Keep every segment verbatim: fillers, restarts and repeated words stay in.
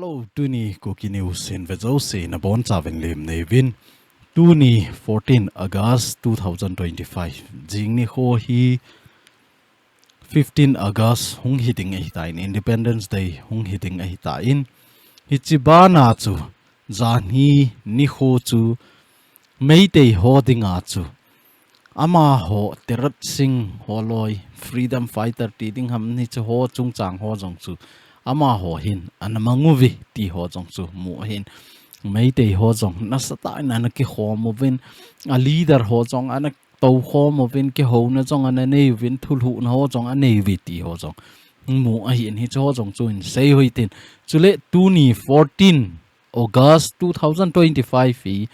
Hello, tuni Kuki News in ve jouse nabonchauvin lim neiuvin. Tuni fourteen August two thousand twenty-five. Jing nikho hi fifteen August hung hiding ahitan, Independence Day hung hiding ahitan. Hiche bana chu, janhi nikho chu Meitei ho dinga chu, amaho Tirot Sing holoi, freedom fighter ti ding ham, hiche ho chungchang ho jong chu, amaho hin ana mang uve ti ho jong chu mu ahin. Meitei ho jong nasatah in ana kikhom uvin, a leader ho jong ana toukhom uvin, kihouna jong ana nei uvin, thulhuhna ho jong anei uve ti ho jong mu ahin, hiche ho jong chu hin sei uhitin. Chule tuni fourteen August two thousand twenty-five hi,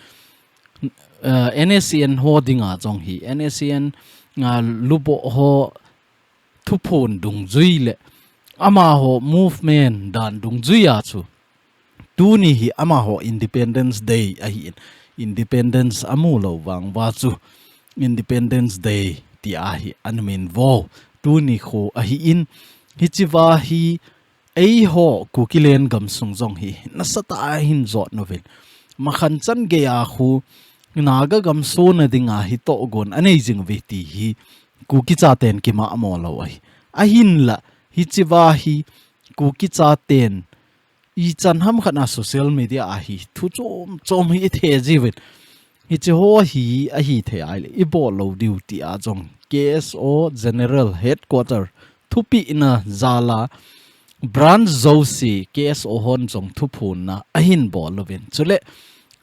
uh, NSCN ho dinga jong hi, NSCN, uh, lubo ho thuphon dungjui le amaho movement dan dungjuia chu, tuni hi amaho Independence Day ahin, Independence amu lou vang uva chu Independence Day tia hi ana min uvo. Tuni kho ahin, hichea hi eiho Kuki lengam sung jong hi nasatah a hin jot nauvin. Makhan chan geiya khu Naga gam sona dinga hi tohgon anei jing uve ti hi Kuki chaten kimamo lou ahi. Ahinla, hichea hi Kuki chaten ichan ham khat na social media a hi thu chom chom hi ithe jiuvin. Hiche ho hi ahithei ahile ibol lou diu tia jong KSO General Headquarter thupehna jal a branch jouse KSO hon jong thuphonna ahin bol uvin. Chule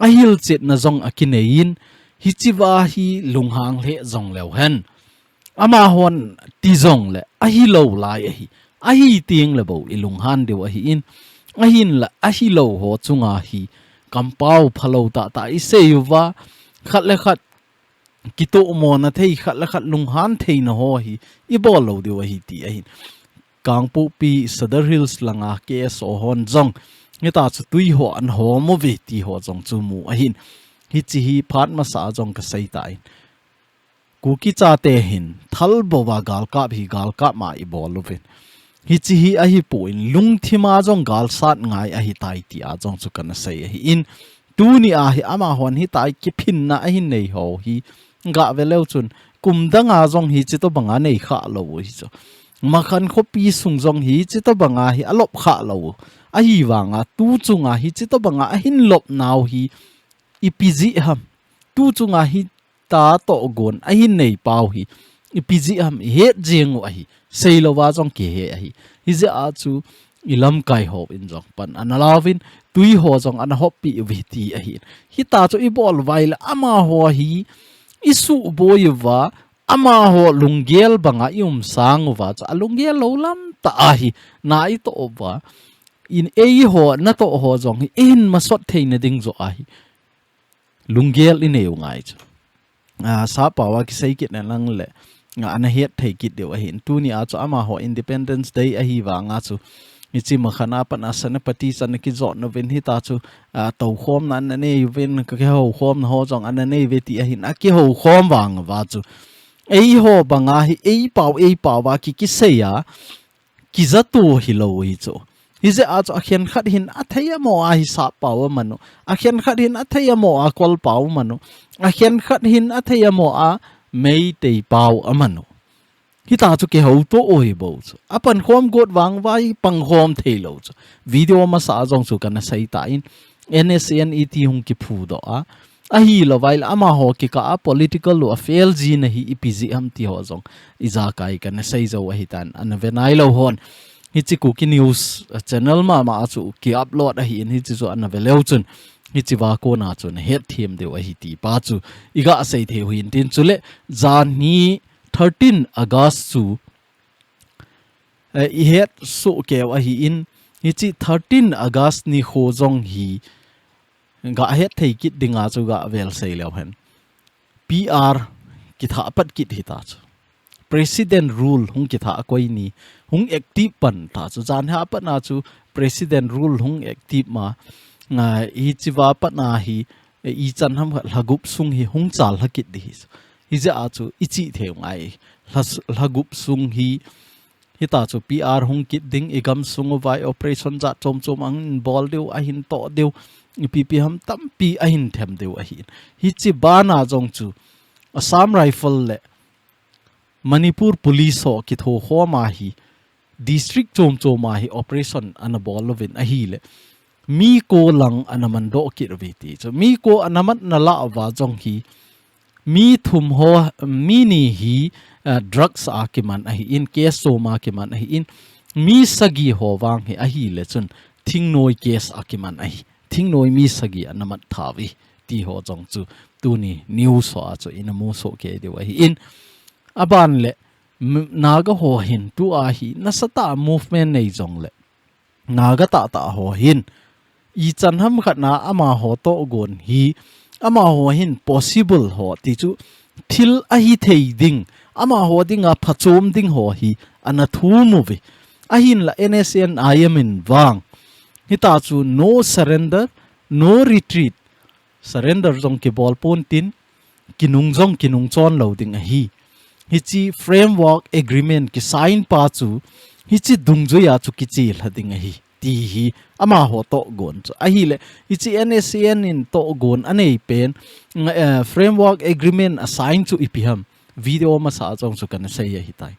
ahilchetna jong akinei in, hichea hi lunghang lheh jong leu hen. Amahon ti jongle ahilou lai ahi. Ahi tengle bou ilunghan diu ahin. Ahinla ahilou ho chunga hi kampao phalou tahtah isei uva, khat le khat kitomona thei, khat le khat lunghan theina ho hi ibol lou diu ahi ti ahin. Kangpokpi Sadar Hills langa KSO hon jong hitia chu tui ho ana hom uve ti ho jong chu mu ahin. Hiche hi phat masa a jong kasei tan. Kuki chate hin thalbou a galkap hi galkap ma ibol uvin. Hiche hi ahipon lungthim a jong galsat ngai ahitai tia jong chu kana sei ahin. Tuni a hi amahon hitia kiphinna ahin nei ho hi gah ve leu chun kum danga jong hiche tobanga nei kha lou u hichu. Makhan khopi sung jong hiche tobanga hi alop kha lou u. Ahivanga tu chunga hiche tobanga ahin lop nau hi ipi jeh ham. Tu chunga hi ta tohgon ahin nei pau hi ipi jeh ham ihet jeng u ahi. Seilou a jong kihe ahi. Hijeh a chu ilamkai hon jong pan ana lauvin, tui ho jong ana hoppeh uve ti ahi. Hitia chu ibol uva ahile amaho hi isuhboi uva, amaho lunggel banga iumsang uva chu alunggel lou lam tah ahi. Na itoh uva, in eiho natoh ho jong hi ihin masot theina ding joh ahi. Lunggel inei u ngai chu. Ah, sappao a kisei kit na lang le, ah, ana het thei kit diu ahin. Tuni a chu amaho Independence Day ahivanga chu, hiche Makhan a pat a Senapati chan a kijot nauvin hitia chu, ah, toukhomna ana nei uvin, kihoukhomna ho jong ana nei uve ti ahin, akihoukhom vang uva chu. Eiho banga hi, eipao, eipao a ki, kisei a, kijatu hilou hi chu. Hijeh a chu akhenkhat hin athei amo a hi sappao aman u. Akhenkhat hin athei amo a kolpao aman u. Akhenkhat hin athei amo a Meitei pao aman u. Hitia chu kihouto u hi bou chu. Apankhom got vang uva hi pangkhom theilou chu. Video masa a jong chu kana sei tan. NSCN iti hung kiphudoh a. Ahilou vai le amaho kikah a political u afail jina hi ipi jeh ham ti ho jong ijakai kana sei jou ahitan, ana ve nailou hon. Hiche Kuki News, uh, channel mama a chu ki upload ahin, hiche chu ana ve leu chun, hichea kona chu nahet them diu ahi ti pa chu iga sei thei u hintin. Chule janhi thirteen August chu, eh, ihet soh keu ahin, hiche thirteen August nikho jong hi gahet thei kit dinga chu gavel sei leu hen. PR kithah pat kit hita chu. President rule hung kithah koi ni, hung active pan ta chu. Janhi a pat na chu President rule hung active ma, ah, hichea pat na hi, eh, ichan ham khat lha gup sung hi hung chal lha kit ding hi. Hijeh a chu ichih thei u ngai. Lha s-, lha gup sung hi Hita chu P R hung kit ding, i gam sung uva operation jat chom chom ahin bol diu, ahin toh diu, ipi ipi ham tampi ahin them diu ahi. Hichi bana jong chu Assam Rifle le Manipur Police ho kitho khom a hi, district chom chom a hi operation ana bol uvin ahile, mi ko lang ana man doh kit uve ti chu. Mi ko ana man na la uva jong hi, mi thum ho, mi ni hi, ah, drugs a kiman ahi in, case chom a kiman ahi in, mi sagi ho vang hi ahile chun, thingnoi case a kiman ahi. Thingnoi mi sagi ana man tha uve ti ho jong chu tuni news ho a chu ina mu soh kei diu ahi in. Aban le, m-, Naga ho hin tua hi nasatah movement nei jong le, Naga tahtah ho hin ichan ham khat na amaho tohgon hi, amaho hin possible ho ti chu thil ahi thei ding, amaho dinga phachom ding ho hi ana thum uve. Ahinla N S C N I M in vang, hita chu no surrender, no retreat, surrender jong kibol pon tin, kinung jong kinung chon lou ding ahi. Hichi framework agreement kisign pa chu, hichi dungjui a chu kichilha ding ahi ti hi amaho tohgon chu. Ahile, hichi N S C N in tohgon anei pen, eh, framework agreement a sign chu ipi ham, video masa a jong chu kana sei ahitai.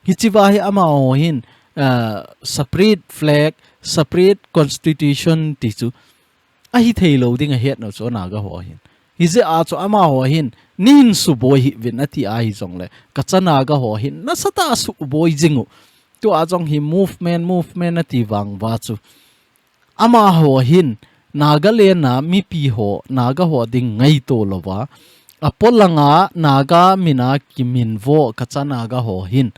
Hichi va hi amaho hin, eh, separate flag, separate constitution ti chu ahi thei lou ding ahet nau chu Naga ho hin. Hijeh a chu amaho hin, nei hin suboi hih uvin ati ahi jong le, ka cha Naga ho hin nasatah a suboi jing u. Tua jong hi movement, movement ati vang uva chu, amaho hin Nagaland a mipi ho, Naga ho ding ngaito louva, apolanga Naga min a kiminvo ka cha Naga ho hin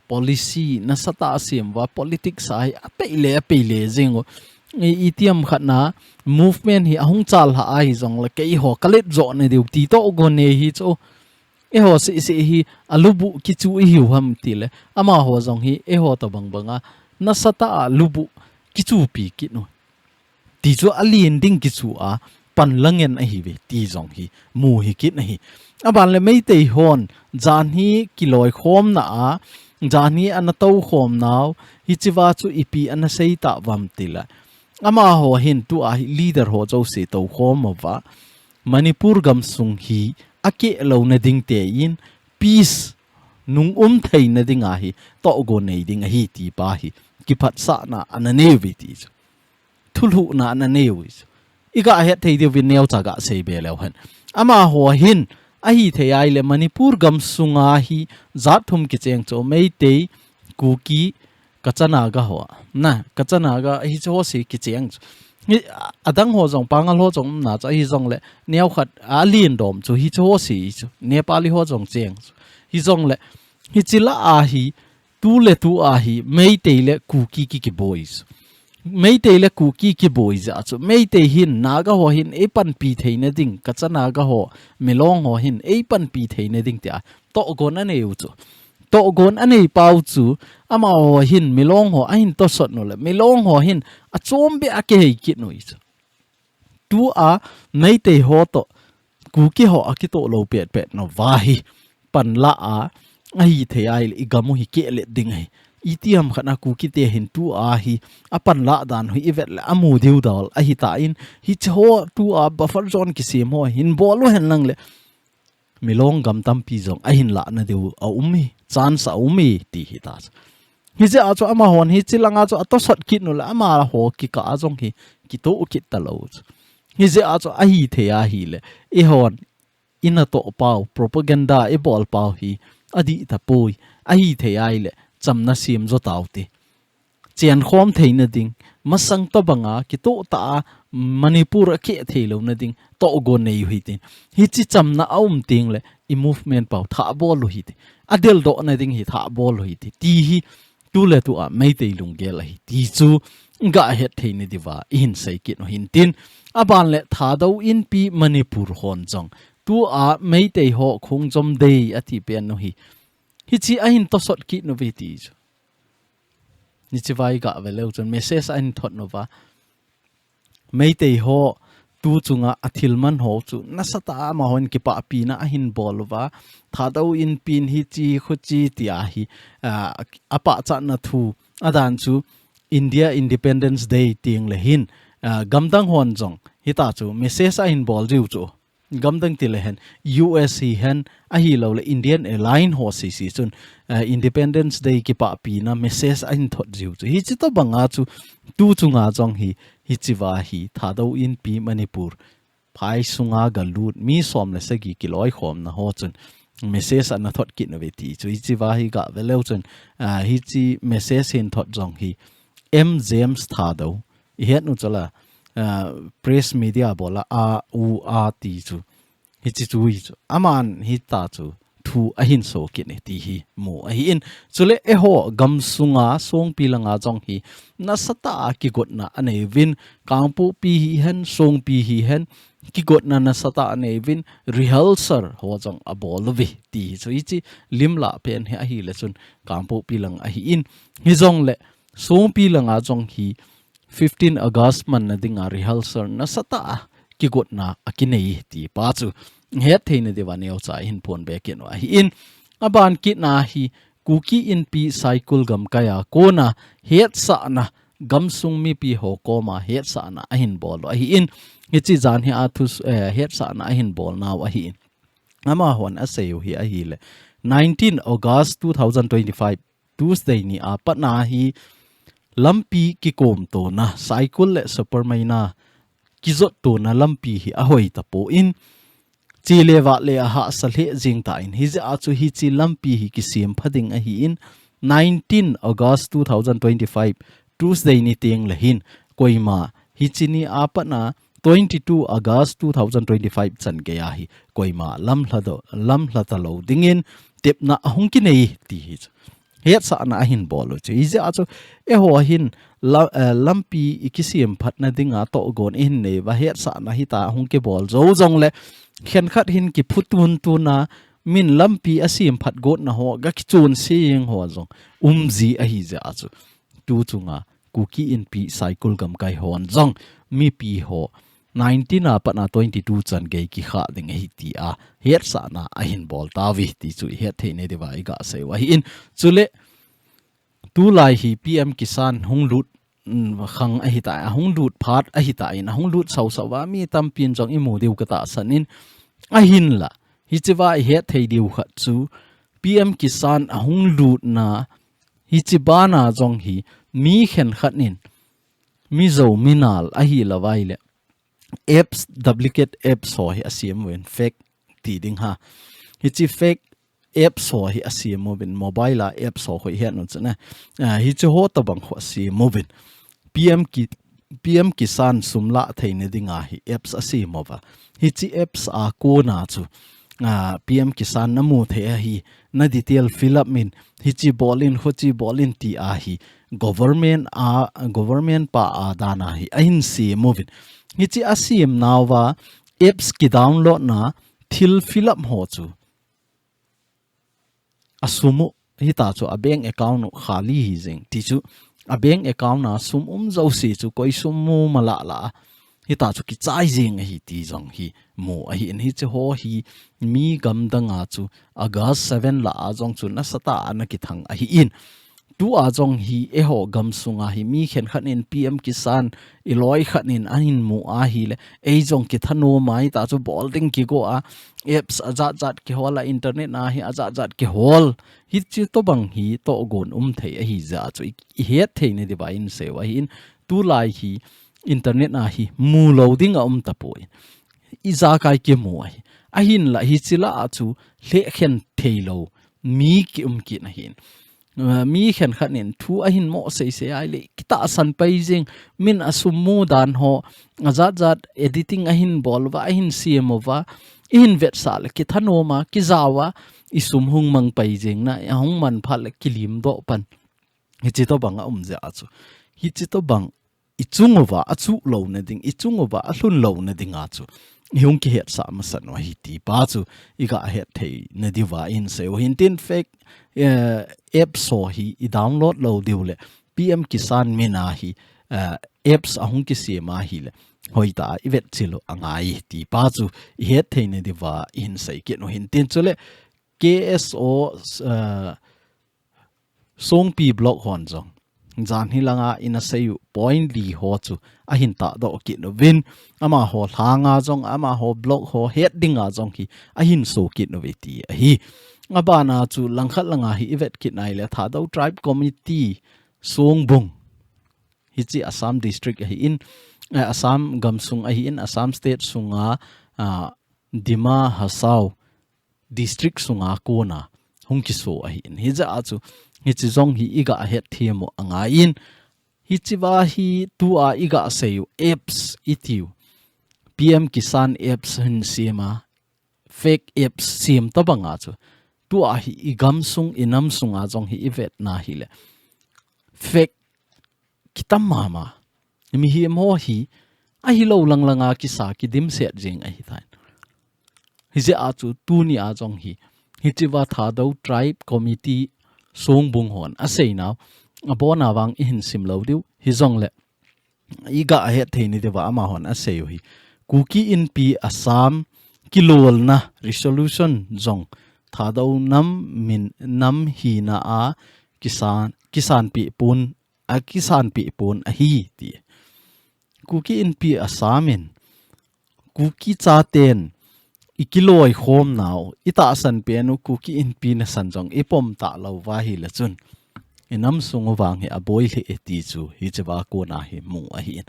policy nasatah a sem uva, politics a hi apei le, apei le jing u. I, itiham khat na movement hi ahung chal ha ahi jong le, keiho ka let jo na diu ti tohgon nei hi chu. Eiho seh seh hi alubu kichu ihiu ham ti le, amaho jong hi eiho tobang banga nasatah a lubu kichupi kit u. Ti chu alen ding kichu a, pan la ngen ahi uve ti jong hi mu hi kit ahi. Aban le Meitei hon, jan hi kiloikhom na a, jan hi ana toukhom nau, hichi va chu ipi ana sei ta uvam ti le, amaho hin tua hi leader ho jouse toukhom uva, Manipur gamsung hi akeh louna ding tein, peace nung um theina ding a hi tohgon nei ding ahi ti pa hi kiphatsahna ana nei uve ti chu. Thulhuhna ana nei uve chu. I ga het thei diu vin neocha ga sei be leu hen. Amaho hin ahi thei ahi le Manipur gamsunga hi jat thum kicheng chu Meitei, Kuki, Kacha Naga ho. Na, Kacha Naga hi chu ho se kicheng chu. Hi, adang ho jong, Pangal ho jong na chu hi jong le, neokhat alen dom chu hi chu ho se chu. Nepali ho jong cheng chu. Hi jong le, hichi la a hi, tu le tu a hi, Meitei le Kuki ki kiboi chu. Meitei le Kuki kiboi jeh a chu. Meitei hin, Naga ho hin, eipanpi theina ding, Kacha Naga ho, Milong ho hin, eipanpi theina ding tia tohgon anei u chu. Tohgon anei pau chu, amaho hin Milong ho ahin tosot u le, Milong ho hin achom beh a kihei kit u chu. Tua Meitei ho toh, Kuki ho akitoh lou petpet nauva hi, panla a, ahi thei ahi le, i gam u hi keh let ding ahi. Itiham khat na Kuki te hin tua hi, apanla dan u hi i vet le, amu diu dal ahi tan, hichi ho tua buffer zone kisem ho hin bol u hen lang le, Milong gam tampi jong ahin lah na diu a um e, chance a um e, ti hi ta. Hijeh a chu amahon hichi langa chu atosot kit u le amaho kikah a jong hi kitoh kit talou chu. Hijeh a chu ahi thei ahi le, eihon i natoh pau, propaganda i bol pau hi adih tapoi, ahi thei ahi le, chamna sem jo tau te. Chenkhom theina ding, masang tobanga kitoh tah a Manipur a keh thei louna ding, tohgon nei u hite. Hichi chamna a um teng le, i movement pau thah bol u hite. Adel dohna ding hi thah bol u hite. Ti hi, tu le tu a Meitei lunggel ahi. Ti chu, ga het theina diuva, i hin sei kit u hintin. Aban le Thadou Inpi Manipur hon jong. Tua Meitei ho khongjom dei ati pen u hi. Hichi ahin tosot kit u ve ti chu. Hichi vai ga ve leu chun message ahin thot u va. Meitei ho tu chunga athil man ho chu nasatah a amahon kipahpina ahin bol uva, Thadou Inpi in hichi khuchi tia hi, ah, apahchatna thu adan chu India Independence Day teng le hin, ah, gamdang hon jong hita chu message ahin bol jiu chu. Gamdang ti le hen, U S hi hen, ahilou le Indian Alliance ho sisi chun, ah, Independence Day kipahpina message ahin thot jiu chu. Hichi tobanga chu tu chunga jong hi, hichi va hi, Thadou Inpi Manipur phai sunga galut, mi som le sagi kiloikhomna ho chun message ana thot kit nauve ti chu. Hichi va hi gave leu chun, ah, hichi message hin thot jong hi M James Thadou, ihet u chu la, ah, press media bola a u a ti chu. Hichi chu hi chu. Aman hita chu thu ahin so kit e ti hi mu ahin. Chule eiho gamsunga Songpi langa jong hi nasatah a kigotna anei uvin, Kangpokpi hi hen, Songpi hi hen, kigotna nasatah a anei uvin, rehearsal ho jong abol uve ti hi chu. Hichi lim lah pen hi ahile chun Kangpokpi lang ahin. Hijongle Songpi langa jong hi fifteen August manna dinga rehearsal nasatah a kigotna akinei ti pa chu hetthei nadiuva neocha ihin phonbe kit u ahin. Aban kitna hi Kuki Inpi Saikul gamkai a kona hetsahna, gamsung mipi ho koma hetsahna ahin bol u ahin. Hichi jan hi a thu, eh, hetsahna ahin bol nau ahin. Amahon asei u hi ahile, nineteen August two thousand twenty-five, Tuesday ni a patna hi lampi kikom tona, Saikul le Supermaina kijot tona lampi hi ahoi tapon, chele vale ahahsa lheh jing tan, hijeh a chu hichi lampi hi kisem pha ding ahin, nineteen August two thousand twenty-five, Tuesday ni teng le hin, koima hichi ni a patna twenty-two August two thousand twenty-five chan gei a hi, koima lamlha do, lamlha talou dingin tepna ahung kinei ti hi chu. Hetsahna ahin bol u chu. Hijeh a chu, eiho hin la, eh, lampi ikisem phatna dinga tohgon ihin nei uva, hetsahna hita hung kibol jou jongle, khenkhat hin kiphu tuntuna, min lampi asem phat gotna ho, gakichonse jeng ho jong umji ahijeh a chu. Tu chunga Kuki Inpi Saikul gamkai hon jong mipi ho nineteen a patna twenty-two chan gei kikhah ding ahi tia hetsahna ahin bol tauve ti chu ihetthei nadiuva igasei u ahin. Chule tulai hi P M Kisan hung lut, mm, khang ahitai, ahung lut phat ahitai, ahung lut sausauva mi tampin jong imu diu katahsan in, ahinla hichi va ihetthei diu khat chu P M Kisan ahung lutna hichi bana jong hi mi khenkhat in Mizo minal ahilouva ahile apps, duplicate apps ho hi asem uvin, fake ti ding ha. Hichi fake apps ho hi asem uvin, mobile a apps ho khu ihet u chu na. Ah, hichi ho tobang khu asem uvin. P M Ki-, P M Kisan sum lah theina dinga hi apps asem uva. Hichi apps a kona chu, ah, P M Kisan namu thei ahi, na detail fill up in, hichi bol in, khuchi bol in tia hi government a, government pa a dan a hi ahin sem uvin. Hichi asem nauva apps kidownload na thil fill up ho chu asum u hita chu a bank account u khali hi jeng ti chu, a bank account a sum um jouse chu koi sum mu ma lah lah a hita chu kichai jeng ahi ti jong hi mu ahin. Hichi ho hi mi gamdang a chu August seven lah a jong chu nasatah a ana kithang ahin. Tua jong hi eiho gamsunga hi mi khenkhat in P M Kisan iloi khat in ahin mu ahile, ei jong kithanom a hita chu bol ding kigo a, apps ajat jat kihol a, internet a hi ajat jat kihol. Hichi tobang hi tohgon um thei ahijeh a chu i, ihetthei nadiuva ihin sei u ahin. Tulai hi internet a hi mulou ding aum tapoi. Ijakai kimu ahi. Ahinla hichi lah a chu lhehkhen theilou mi kium kit ahin. Ah, mi khenkhat in thu ahin mo seisei ahile kitahsan pai jeng, min asum mu dan ho, ajat jat editing ahin bol uva, ahin sem uva, ihin vetsah le kithanom a, kijao a, isum hung mang pai jeng na, ahung man phat le kilim doh pan. Hichi tobang aum jeh a chu, hichi tobang ichung uva achuh louna ding, ichung uva alhun louna dinga chu ihung kihetsah masat u ahi ti pa chu iga hetthei nadiuva ihin sei u ahin. Tin fake, eh, apps ho hi idownload lou diu le P M Kisan min a hi, eh, apps ahung kisem ahile hoitah a i vetchil u angai ti pa chu i hetthei na diuva i hin sei kit u hin tin chule K S O, uh, Songpi blog hon jong jan hi langa ina sei u point li ho chu ahin tahdoh kit uvin, amaho lhanga jong, amaho blog ho het dinga jong hi ahin so kit uve ti ahi. Abana chu langkhat langa hi i vet kit nai le Thadou Tribe Committee Songbung, hichi Assam district ahi in, eh, Assam gamsung ahi in, Assam state sunga, ah, Dima Hasao district sunga kona hung kiso ahi in. Hijeh a chu, hichi jong hi i ga hetthem u angai in. Hichi va hi tua i ga sei u apps i tiu. P M Kisan apps hin sem a, fake apps sem tabang a chu. Tua hi i gamsung, i namsunga jong hi i vetna hi le. Fake kitam mama. Mihem ho hi, ahi lo langlanga kisa kidimset jing ahi tai. Hijeh a chu tuni a jong hi, hichi va Thadou Tribe Committee Songbung hon asei nau, abona vang i hin sim lo diu, hijongle, i ga hetthei na diuva amahon asei u hi. Kuki Inpi Assam kilolna resolution jong Thadou nam min nam hina a kisan, kisanpi pon a kisanpi pon ahi ti. Kuki Inpi Assam in, Kuki chaten i kiloikhom nau, i tahsan pen u Kuki Inpi nasan jong i pom talou va hi le chun. I namsung u vang hi aboi le e ti chu, hichi va kona hi mu ahi in.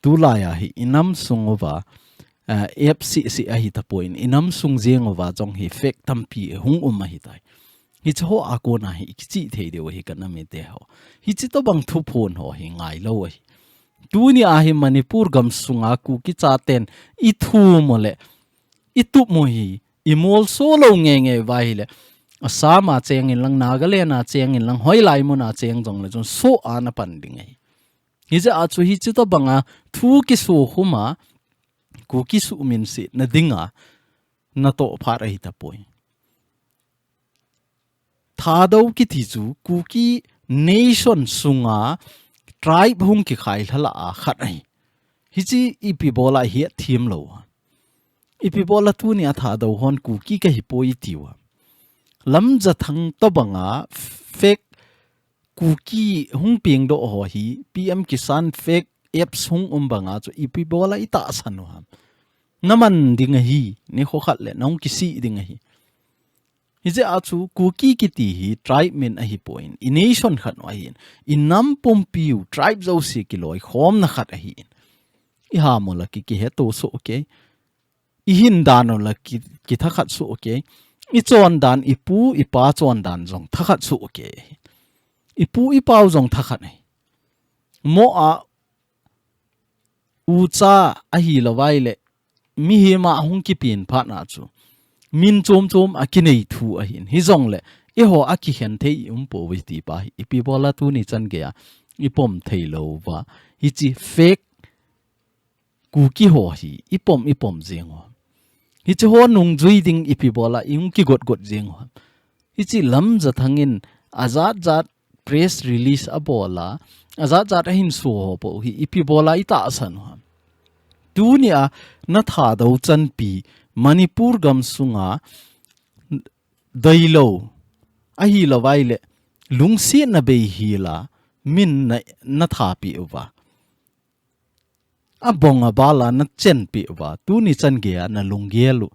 Tulai a hi i namsung uva, eh, apps seh seh ahi tapoi in, i namsung jeng uva jong hi fake tampi hung um ahi tai. Hichi ho a kona hi i kichih thei diu ahi ka nam mite ho. Hichi tobang thuphon ho hi ngai lo ahi. Tuni a hi Manipur gamsunga Kuki chaten i thum u le, i tup u hi, i molso lo nge nge va hi le. Assam a cheng in lang, Nagaland a cheng in lang, hoilai mun a cheng jong le chun so a na pan ding ahi. Hijeh a chu hichi tobanga thu kiso khum a, Kuki suhminsetna dinga natoh phat ahi tapoi. Thadou kiti chu Kuki nation sunga tribe hung kikhai lhala a khat ahi. Hichi ipi bola hetthem lo a. Ipi bola tuni a Thadou hon Kuki kahi poi i tiu a. Lamjathang tobanga fake Kuki hung pengdoh ho hi, P M Kisan fake apps hung um banga chu ipi bola i tahsan u ham. Na man ding ahi, nikho khat le, na hung kisih ding ahi. Hijeh a chu Kuki kiti hi tribe min ahi poi in, i nation khat u ahi in, i nam pumpi u tribe jouse kiloikhomna khat ahi in. I ham u la ki, kihetto soh kei. I hin dan u la ki, kithakhat soh kei. I chondan, i pu, i pa chondan jong thakhat soh kei. I pu, i pa u jong thakhat ahi. Mo a ucha ahi lo vai le, mihem a hung kipen phat na chu. Min chom chom a kinei thu ahi in. Hijongle, eiho a kikhen thei i um pouve ti pa hi. Ipi bola tuni chan gei a, i pom thei lo va. Hichi fake Kuki ho hi, i pom, i pom jeng u. Hichi ho nungjui ding ipi bola, i hung kigot got jeng u. Hichi lamjathang in, ajat jat press release a bola, ajat jat a hin so ho po hi, ipi bola i tahsan u. Tuni a, na Thadou chanpi, Manipur gamsunga, dei lo, ahi lo vai le, lungsetna bei hi la, min na, na thapi uva. Abong a bala na chenpi uva, tuni chan gei a na lunggel u.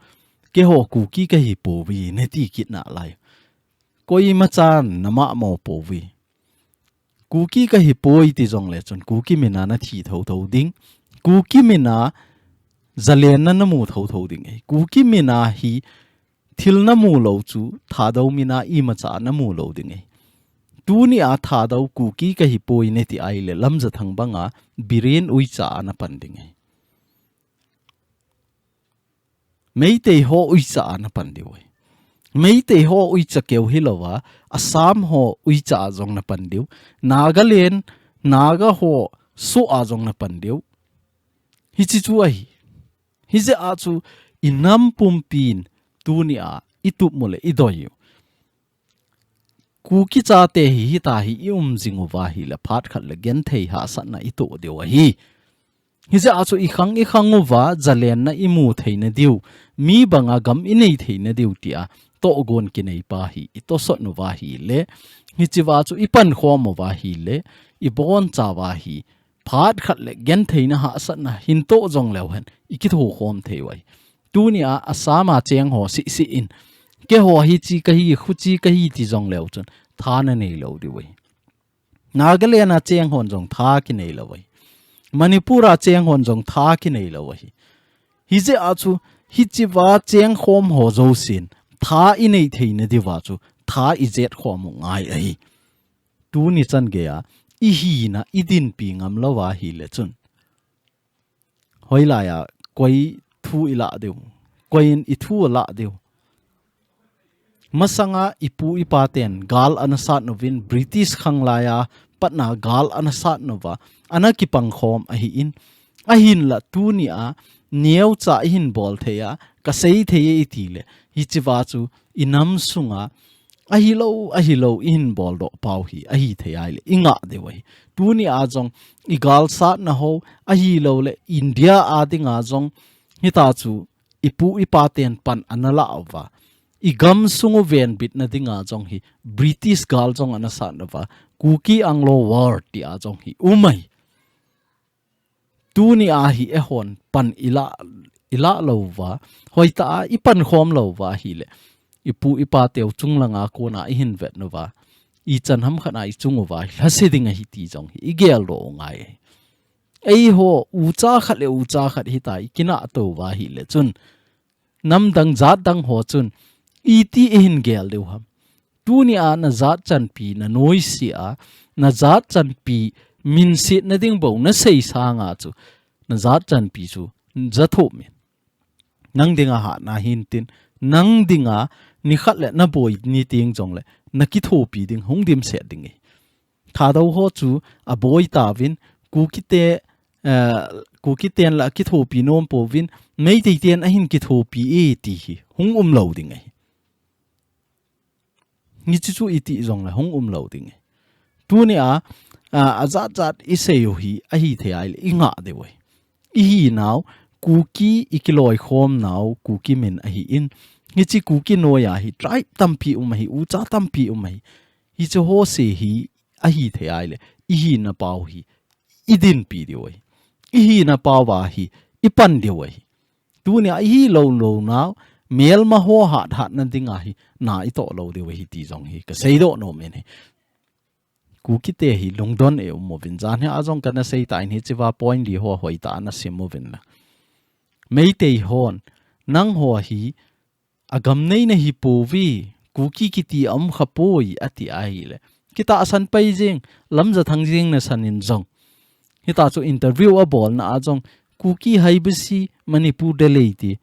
Keiho Kuki kahi pouve, na ti kit nalai. Koima chan na mamo pouve. Kuki kahi poi ti jongle chun, Kuki min a na thi thotho ding. Kuki min a zalenna na mu thotho ding ahi. Kuki min a hi thil na mu lo chu, Thadou min a imacha na mu lo ding ahi. Tuni a Thadou Kuki kahi poi na ti ai le lamjathang banga, Biren uicha a na pan ding ahi. Meitei ho uicha a na pan diu ahi. Meitei ho uicha keu hi lo va, Assam ho uicha a jong na pan diu. Nagaland, Naga ho so a jong na pan diu. Hichi chu ahi. Hijeh a chu i nam pumpin tuni a i tup u le i doi u. Kuki chate hi hita hi i um jing uva hi le phat khat le genthei hahsatna i toh diu ahi. Hijeh a chu i khang i khang uva, zalenna i mu theina diu, mi banga gam i nei theina diu tia tohgon kinei pa hi i tosot uva ahile, hichea chu i pankhom uva ahile, i bonchauva hi phat khat le gentheina hahsatna hin toh jong leu hen i kithokhom thei u ahi. Tunia Assam a cheng ho sisi in, keiho hichi kahi, khuchi kahi ti jong leu chun tha na nei lou diu ahi. Nagaland a cheng hon jong tha kinei lou ahi. Manipur a cheng hon jong tha kinei lou ahi. Hijeh a chu, hichea chengkhom ho jousen tha i nei theina diuva chu tha i jetkhom u ngai ahi. Tuni chan geiya i hina i dinpi ngam louva ahile chun, hoilaiya koi thu i lah diu, koi in i thu lah diu. Masanga i pu i pa ten gal ana sat uvin, British khang laiya patna gal ana sat uva, ana kipangkhom ahin, ahinla tunia neocha i hin bol thei a, ka sei thei e i tile, hichea chu i nam sunga ahilou, ahilou i hin bol doh pau hi ahi thei ahile i ngah diu ahi. Tunia jong i gal satna ho, ahilou le India a dinga jong hitia chu i pu i pa ten pan ana lah uva, i gam sung u venbitna dinga jong hi British gal jong ana sat uva, Kuki Anglo War tia jong hi um ahi. Tunia hi eihon pan i lah, i lah louva, hoitah a i pankhom louva ahile, i pu i pa teu chung langa kona i hin vet uva, ichan ham khat a i chung uva hi lhase ding ahi ti jong hi i geldoh u ngai ahi. Eiho ucha khat le ucha khat hitia i kinah tou uva ahile chun, namdang jatdang ho chun iti i hin gel diu ham? Tunia na jat chanpi na noise a, na jat chanpi minsetna ding bou na sei sanga chu, na jat chanpi chu ja thum in. Nang dinga hatna hintin, nang dinga nikhat le na boi ni teng jongle na kithopi ding hung dimset ding ahi. Thadou ho chu aboi tauvin, Kuki te, eh, Kuki ten la kithopi nom pouvin, Meitei ten ahin kithopi e ti hi hung um lou ding ahi. Hichi chu iti jongle hung um lou ding ahi. Tunia, a, ajat jat i sei u hi ahi thei ahile i ngah diu ahi. I hinau, Kuki i kiloikhom nau, Kuki min ahin, hichi Kuki noiya hi tribe tampi um ahi, ucha tampi um ahi. Hichu ho se hi ahi thei ahile, i hina pau hi i dinpi diu ahi. I hina pau a hi i pan diu ahi. Tunia i hi lou lou nau, melma ho hat hatna dinga hi na i toh lou diu ahi ti jong hi ka seidoh nom in ahi. Kuki te hi lungdon e um uvin, janhi a jong kana sei tan, hichea point li ho hoitah a na sim uvin la. Meitei hon, nangho hi agam nei nahi pouve, Kuki kiti aum kha poi, ati ahile, kitahsan pai jeng, lamja thang jeng nasan in jong. Hitia chu interview abolna a jong, Kuki hai besi Manipur de lei ti.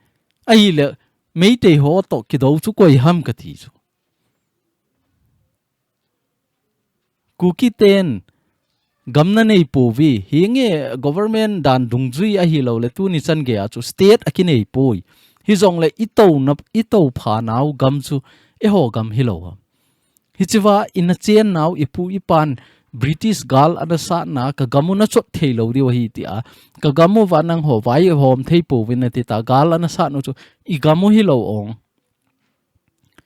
Ahile, Meitei ho toh kidou chu koi ham kati chu. Kuki ten gam na nei pouve, hinge government dan dungjui ahilou le tuni chan geiya chu state akinei poi. Hijongle i touna, i toupha nau gam chu eiho gam hilou ham? Hichea i na chen nau i pu i pan British gal ana satna ka gam u na chot thei lou diu ahi tia, ka gam uva nangho vaihom thei pouvin nati ta, gal ana sat u chu i gam u hilou ong.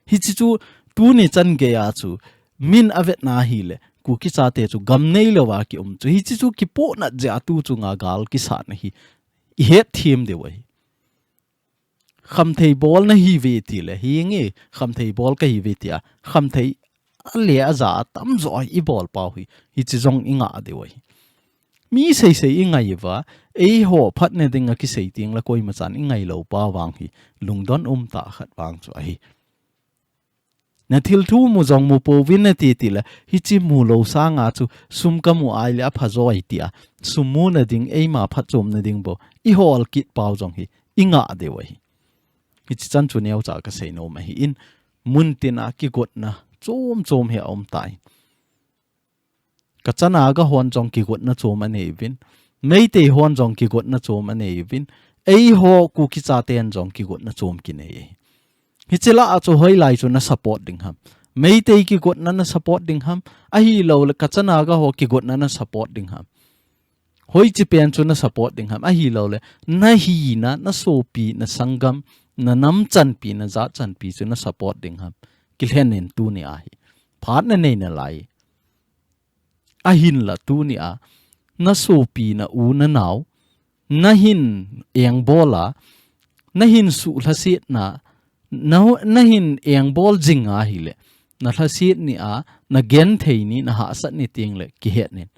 Hichi chu tuni chan geiya chu min avetna ahile, Kuki chate chu gam nei louva kium chu. Hichi chu kipohnat jeh a tu chunga gal kisatna hi i hetthem diu ahi. Khamthei bol nahiuve tile, hinge khamthei bol kahiuve tia, khamthei ale aja atamjo a i bol pau hi, hichi jong i ngah diu ahi. Mi seisei i ngai uva, eiho phatna dinga kisei teng la koima chan i ngai lou pa vang hi, lungdon um tah khat vang chu ahi. Na thil thu mu jong mu pouvin nati tile, hichi mu lou sanga chu sum ka mu ahile apha joi tia, sum muna ding, eima phatchomna ding bou i hol kit pau jong hi i ngah diu ahi. Hichi chan chu neocha ka sei nom ahin, mun tina kigotna chom chom hi aum tai. Kacha Naga hon jong kigotna chom anei uvin, Meitei hon jong kigotna chom anei uvin, eiho Kuki chaten jong kigotna chom kinei e. Hichi lah a chu hoilai chu na support ding ham? Meitei kigotna na support ding ham? Ahilou le Kacha Naga ho kigotna na support ding ham? Hoiche pen chu na support ding ham, ahilou le, na hina, na sopi, na sanggam, na nam chanpi, na jat chanpi chu na support ding ham. Kilhen in tuni a hi. Phat na nei nalai. Ahinla tuni a, na sopi, na u, na nao, na hin engbol a, na hin suhlhasetna, na, na hin engbol jing ahile, na lhaset ni a, na genthei ni, na hahsat ni teng le, kihet nin.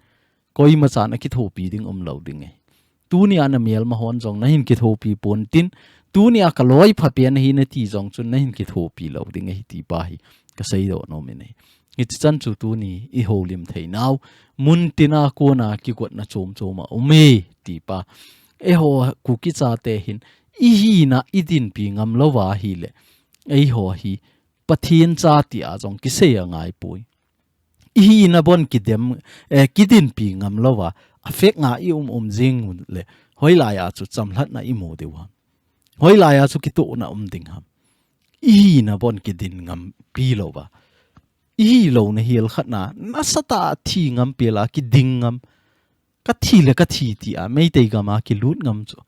Koima chan a kithopi ding umlou ding e. Tuni a na melma hon jong na hin kithopi pon tin, tuni a ka loi pha pen ahi na ti jong chun na hin kithopi lou ding ahi ti pa hi ka seidoh nom in ahi. Hichi chan chu tuni i houlim thei nau, mun tin a kona kigotna chom chom a um e ti pa. Eiho Kuki chate hin i hina i dinpi ngam lou va ahile, eiho hi Pathen cha ti a jong kisei angai poi. I hina bon kidem, eh, kidinpi ngam lou va, a fek nga i um um jing le, hoilai a chu chamlhatna i mu diu ham. Hoilai a chu kitohna um ding ham. I hina bon kidin ngam pi lou va. I hilou na hel khat na, nasatah a thi ngam pi la kiding ngam. Ka thi le ka thi ti a, Meitei gam a kilut ngam chu.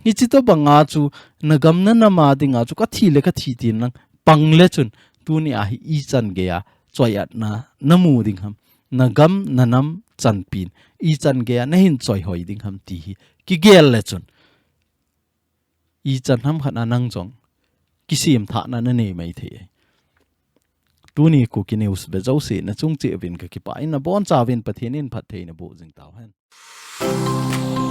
Hichi tobang a chu, na gam na nam a ding a chu, ka thi le ka thi ti nang pang le chun, tuni a hi ichan gei a, choi-atna, na mu ding ham. Na gam, na nam, chanpin, ichan gei a, na hin choi hoi ding ham ti hi, kigel le chun. Ichan ham khat na nang jong, kisem thahna na nei mai thei. Tuni Kuki News be jouse na chung cheh uvin ka kipah in, na boncha uvin Pathen in phattheina boh jing tau hen.